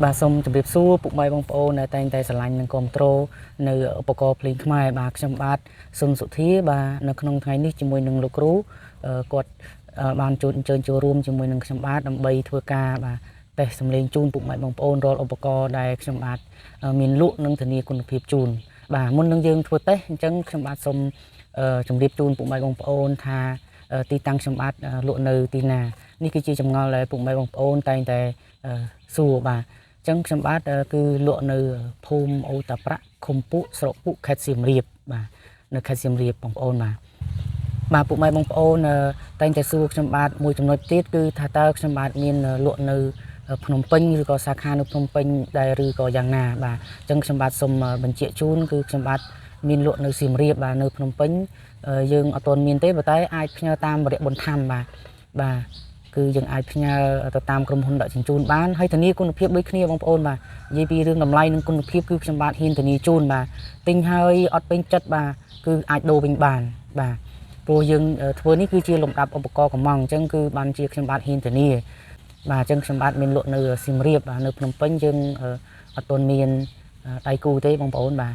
បាទសូមជម្រាបសួរពុកម៉ែបងប្អូនដែលតែងតែស្រឡាញ់និងគាំទ្រនៅឧបករណ៍ភ្លេងខ្មែរបាទខ្ញុំបាទសុនសុធាបាទនៅក្នុងថ្ងៃនេះជាមួយនឹងលោកគ្រូគាត់បានចូលអញ្ជើញចូលរួមជាមួយនឹងខ្ញុំបាទដើម្បីធ្វើការបាទតេស្តសំឡេងជូនពុកម៉ែបងប្អូនរាល់ឧបករណ៍ដែលខ្ញុំបាទមានលក់និងធានាគុណភាពជូនបាទមុននឹងយើងធ្វើតេស្តអញ្ចឹងខ្ញុំបាទសូមជម្រាបជូនពុកម៉ែបងប្អូនថាទីតាំងខ្ញុំបាទលក់នៅទីណានេះគឺជាចម្ងល់ដែលពុកម៉ែបងប្អូនតែងតែសួរបាទអញ្ចឹងខ្ញុំបាទគឺលក់នៅភូមិអូតាប្រាក់ឃុំពួកស្រុកពួកខេត្តសៀមរាបបាទនៅខេត្តសៀមរាបបងប្អូនបាទបាទពុកម៉ែបងប្អូនតែងតែសួរខ្ញុំបាទមួយចំណុចទៀតគឺថាតើខ្ញុំបាទមានលក់នៅភ្នំពេញឬក៏សាខានៅភ្នំពេញដែរឬក៏យ៉ាងណាបាទអញ្ចឹងខ្ញុំបាទសូមបញ្ជាក់ជូនគឺខ្ញុំបាទមានលក់នៅសៀមរាបបាទនៅភ្នំពេញយើងអត់ទាន់មានទេប៉ុន្តែអាចផ្ញើតាមរយៈបន្ថែមបាទបាទគឺយើងអាចផ្ញើទៅតាមក្រុមហ៊ុនដឹកជញ្ជូនបានហើយធានាគុណភាពដូចគ្នាបងប្អូនបាទនិយាយពីរឿងតម្លៃនិងគុណភាពគឺខ្ញុំបាទហ៊ានធានាជូនបាទទិញហើយអត់ពេញចិត្តបាទគឺអាចដូរវិញបានបាទព្រោះយើងធ្វើនេះគឺជាលំដាប់ឧបករណ៍កំងអញ្ចឹងគឺបានជាខ្ញុំបាទហ៊ានធានាបាទអញ្ចឹងខ្ញុំបាទមានលក់នៅសៀមរាបបាទនៅភ្នំពេញយើងអត់ទាន់មានដៃគូទេបងប្អូនបាទ